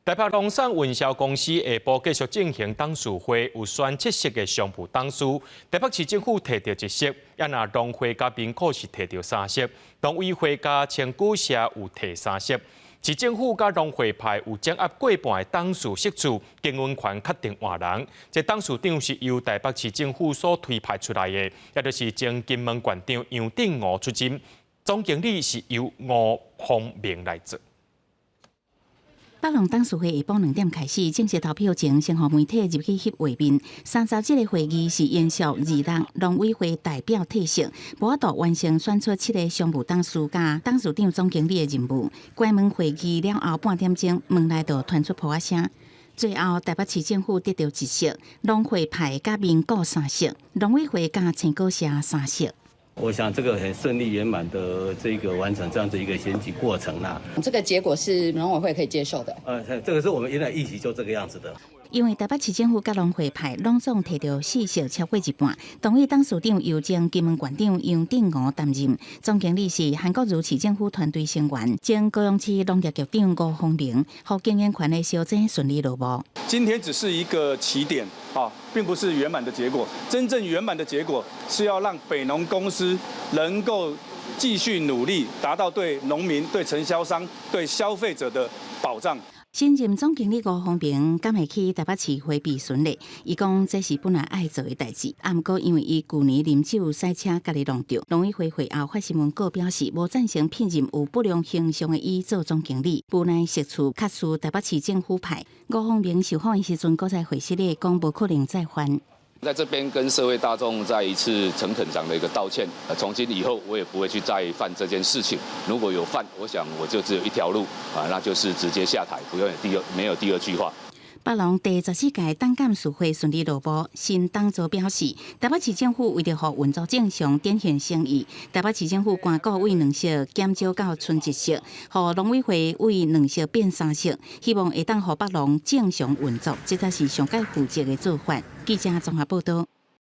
台北農產運銷公司下晡繼續進行董事會，有選七席的常務董事。台北市政府提著一席，啊若農會佮民股是提著三席，農委會佮青果社有提三席。市政府佮農會派有掌握過半的董事席次，經營權確定換人。這董事長是由台北市政府所推派出來的，也就是前金門縣長楊鎮梧出任，總經理是由吳鳳明來做。北農董事會下晡2點開始，正式投票前，先予媒體入去翕畫面。30席的會議是延續26農委會代表退席，無法度完成選出七个常務董事佮董事長總經理的任務。關門會議了後半點鐘，門內就傳出噗仔聲。最後，台北市政府得著一席，農會派佮民股三席，農委會佮青果社三席。我想這個很順利圓滿的這個完成這樣子一個選舉過程啦。這個結果是農委會可以接受的。這個是我們原來預期就這個樣子的。因為台北市政府佮農會派攏總提著四席超過一半，同意董事長由前金門縣長楊鎮梧擔任，總經理是韓國瑜市政府團隊成員，前高雄市農業局長吳鳳明，予經營權的小姐順利落幕。今天只是一個起點啊，並不是圓滿的結果。真正圓滿的結果是要讓北農公司能夠繼續努力，達到對農民、對承銷商、對消費者的保障。新任總經理吳鳳明敢會去台北市迴避巡禮？伊講這是本來愛做的代誌，啊，毋過因為伊舊年啉酒駛車共伊弄著，農委會會後發新聞稿表示，無贊成聘任有不良形象的伊做總經理，無奈席次較輸台北市政府派。吳鳳明受訪的時陣，閣在會室裡講無可能再犯。在這邊跟社會大眾再一次誠懇上的一個道歉，從今以後我也不會去再犯這件事情。如果有犯，我想我就只有一條路啊，那就是直接下台，不用第二沒有第二句話。北農第14屆董監事會順利落幕，新董座表示，台北市政府為著予運作正常、展現誠意，台北市政府官股為兩席減少到賰一席，予農委會為兩席變三席，希望會當予北農正常運作，這才是上蓋負責的做法。記者綜合報道。